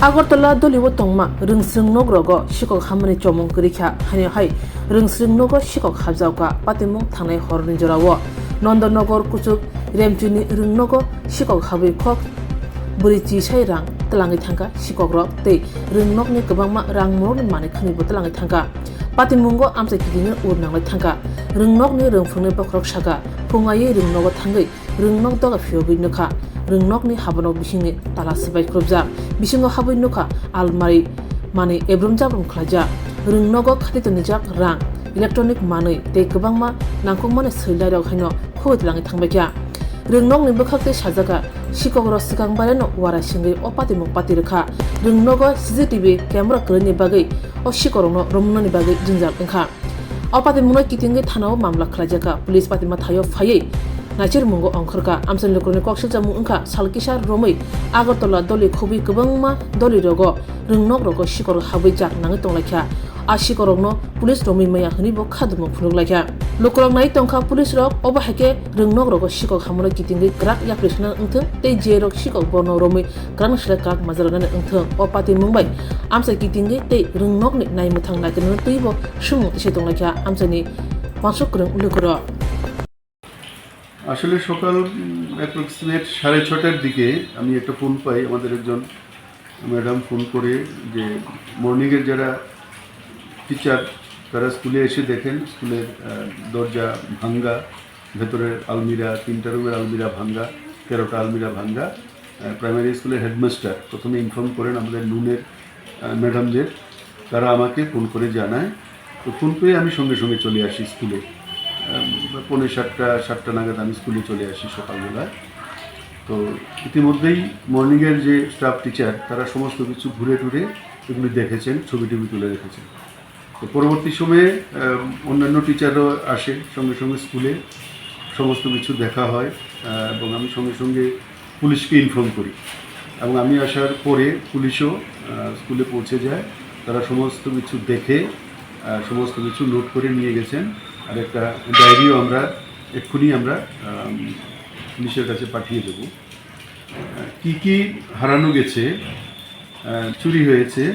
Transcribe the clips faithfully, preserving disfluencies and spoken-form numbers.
Agartala dolibo tongma rwngsrwng nok rogo sikok hamani chomung kwrwi kha, haino hai rwngsrwng nogo sikok habjao kha patimung thangnai horni jorao. Nondonogor kuchuk Remchini rwng nogo sikok habwi khok bwrwi chisai rang twlangwi thangkha, sikok rok tei rwng nokni kwbangma rang morokni manwi khwnwibo twlangwi thangkha. Patimungo amchai kitingwi ur nanglai thangkha. Rwng nokni rwngphwrwngni bokhorok sakha, phung aiwi rwng nogo thangwi rwng nok doga phiyogwi nukha. Rwng nokni habanok bisingni tala swbai khurupjak. Bisingo habwi nukha almari manwi ebrum jabrum khlaijak. Rwng nogo khati tonijak rang, electronic manwi tei kwbangma nangkukmani swilairok haino khogwi twlangwi thangbaikha. Rwng nokni bwkhak tei sajagha, sikokrok swkang bareno uara singwi o patimung pati rwkha. Rwng nogo C C T V camera kwrwini bagwi o sikokrokno romnani bagwi jwngjal wngkha. O patimungno kitingwi thanao mamla khlaijakha. Police patima thaio phaiwi naichirmungo ongkhorkha. Amchaini lukurokni kok silchamung wngkha sal kisa romwi Agartala doli khobwi kwbangma dolirogo rwng nokrogo sikor habwi jak nangwi tonglaikha. A sikorokno police romwi maya hwnwibo khadumung phunuk laikha. Lukurok nai tongkha police rok, obo hai khe rwng nokrogo sikok hamono kitingwi kwrak yapri swnani wngthung tei je rok sikok bono romwi kwrak sle kwrak majra nani wngthung. O patimung bai amchai kitingwi tei rwng nokni naimwthang naikhe nini twibo swngmung tise tonglaikha amchaini wansuk kwrwng lukurok. আসলে সকাল, উম, অ্যাপ্রক্সিমেট সাড়ে ছটার দিকে আমি একটা ফোন পাই, আমাদের একজন madam phone করে যে মর্নিংয়ের যারা টিচার, তারা স্কুলে এসে দেখেন স্কুলের, আহ, দরজা ভাঙ্গা, ভেতরের আলমিরা, তিনটা রুমের আলমিরা ভাঙ্গা, তেরোটা আলমিরা ভাঙ্গা। আহ, প্রাইমারি স্কুলের হেডমাস্টার প্রথমে ইনফর্ম করেন আমাদের নুনের, আহ, ম্যাডামদের। তারা আমাকে ফোন করে জানায়। তো ফোন পেয়ে আমি সঙ্গে সঙ্গে চলে আসি স্কুলে। আহ, পৌনে সাতটা, সাতটা নাগাদ আমি স্কুলে চলে আসি সকালবেলায়। তো ইতিমধ্যেই মর্নিংয়ের যে স্টাফ টিচার, তারা সমস্ত কিছু ঘুরে টুরে এগুলি দেখেছেন, ছবি টবি তুলে রেখেছেন। তো পরবর্তী সময়ে, আহ, অন্যান্য টিচাররাও আসে সঙ্গে সঙ্গে স্কুলে, সমস্ত কিছু দেখা হয়, আহ, এবং আমি সঙ্গে সঙ্গে পুলিশকে ইনফর্ম করি। এবং আমি আসার পরে পুলিশও, আহ, স্কুলে পৌঁছে যায়। তারা সমস্ত কিছু দেখে, আহ, সমস্ত কিছু নোট করে নিয়ে গেছেন। আর একটা ডায়েরিও আমরা এক্ষুনি আমরা, আম, পুলিশের কাছে পাঠিয়ে দেব। আহ, কি কি হারানো গেছে, আহ, চুরি হয়েছে,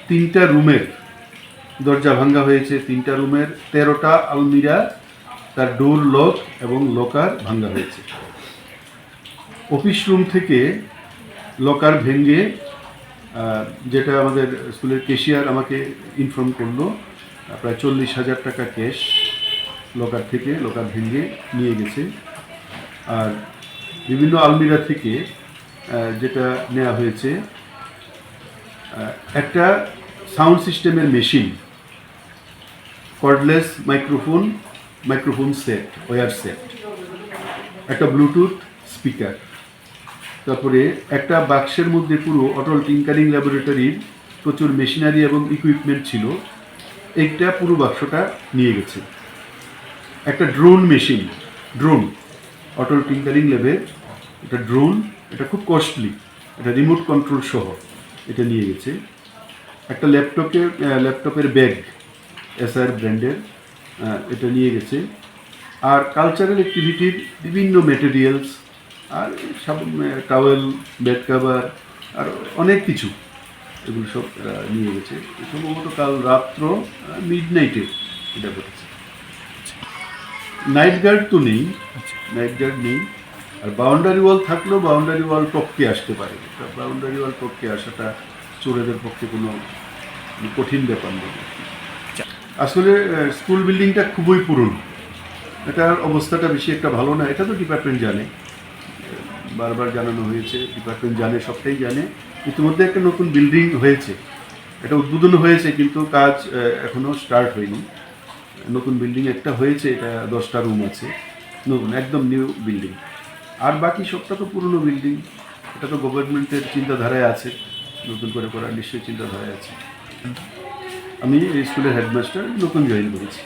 তিনটা রুমের দরজা ভাঙা হয়েছে, তিনটা রুমের তেরোটা আলমিরা, তার ডোর লক এবং লকার ভাঙা হয়েছে। অফিস রুম থেকে লকার ভেঙে, আহ, যেটা আমাদের স্কুলের ক্যাশিয়ার আমাকে ইনফর্ম করলো, আহ, প্রায় চল্লিশ হাজার টাকা ক্যাশ লকার থেকে, লকার ভেঙে নিয়ে গেছে। আর বিভিন্ন আলমিরা থেকে, আহ, যেটা নেওয়া হয়েছে, আহ, একটা সাউন্ড সিস্টেমের machine, cordless microphone, microphone set, wire set, একটা ব্লুটুথ স্পিকার, তারপরে একটা বাক্সের মধ্যে পুরো অটল টিঙ্কারিং ল্যাবরেটরির প্রচুর মেশিনারি এবং ইকুইপমেন্ট ছিল, একটা পুরো বাক্সটা নিয়ে গেছে। একটা ড্রোন মেশিন, ড্রোন, অটল টিঙ্কারিং ল্যাবের একটা ড্রোন, এটা খুব কস্টলি, এটা রিমোট কন্ট্রোল সহ এটা নিয়ে গেছে। একটা ল্যাপটপে, আহ, ল্যাপটপের ব্যাগ, এসআইআর ব্র্যান্ডের, আহ, এটা নিয়ে গেছে। আর কালচারাল অ্যাক্টিভিটির বিভিন্ন ম্যাটেরিয়ালস, আর সাব-, আহ, টাওয়েল, বেড কভার, আর অনেক কিছু, এগুলো সব, আহ, নিয়ে গেছে। সম্ভবত কাল রাত্র, আহ, মিড নাইটে এটা ঘটেছে। নাইট গার্ড তো নেই, আচ্ছা। নাইট গার্ড নেই। আর বাউন্ডারি ওয়াল থাকলেও বাউন্ডারি ওয়াল টপকে আসতে পারে। তা বাউন্ডারি ওয়াল টপকে আসাটা চোরেদের পক্ষে কোনো কঠিন ব্যাপার নয়। আচ্ছা। আসলে, আহ, স্কুল বিল্ডিংটা খুবই পুরনো, এটার অবস্থাটা বেশি একটা ভালো না। এটা তো ডিপার্টমেন্ট জানে, বারবার জানানো হয়েছে, ডিপার্টমেন্ট জানে, সবটাই জানে। ইতিমধ্যে একটা নতুন বিল্ডিং হয়েছে, এটা উদ্বোধন হয়েছে, কিন্তু কাজ, আহ, এখনো স্টার্ট হয়নি। নতুন বিল্ডিং একটা হয়েছে, এটা দশটা রুম আছে, নতুন, একদম নিউ বিল্ডিং। আর বাকি সবটা তো পুরনো বিল্ডিং, এটা তো গভর্নমেন্টের চিন্তাধারায় আছে, নতুন করে করার নিশ্চয়ই চিন্তাধারায় আছে। আমি এই স্কুলের হেডমাস্টার, নতুন জয়েন করেছি।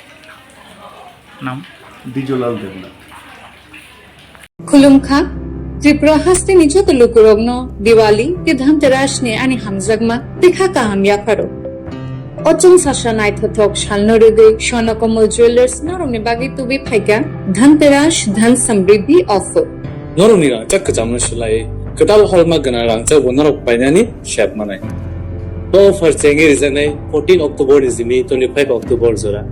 নাম? দ্বিজলাল Debnath. Khulumkha, Tripura hasteni joto lukurokno Diwali tei Dhanteras ni ani hamjakma tei kha kaham yapharo. O chwng sasa naithothok salno rwgwi Swarna Kamal Jewellers norokni bagwi tubui phaikha Dhanteras Dhan Samriddhi offer. Norokni rangchak kwchamno swlaiwi Kwtal holma gwnang rangchak bo norok painani sep manai. O offer chengwi rijaknai fourteen October ni simi twenty-five October jora.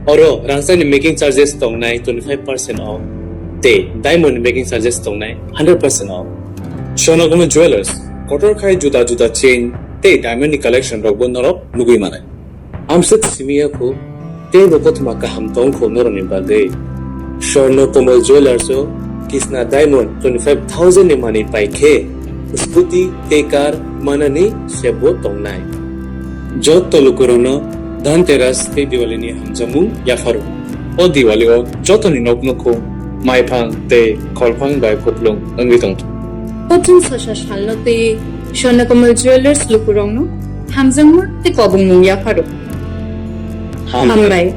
Oro rangchakni making charges tongnai twenty-five percent off tei diamond ni making charges tongnai hundred percent off. Swarnakomal Jewelers kotor khai juda juda chain tei diamond ni collection rokbo norok nugwi manai. Amswk simi ya kho, teibo kothoma kaham tong kho norokni bagwi. Swarnakomal Jewelers o Kisna Diamond twenty-five thousand ni manwi pai khe scooty tei car manani sebo tongnai. Jotto lukurokno Dhanteras tei Diwali ni hamjakmung yapharo. O Diwali o jotoni nok nukhung maiphang tei kholphang bai kupulung wngwi tongthung. Kothom sosa salno tei Swarnakomal Jewelers lukurokno hamjakma tei kobongmung yapharo. Hambai.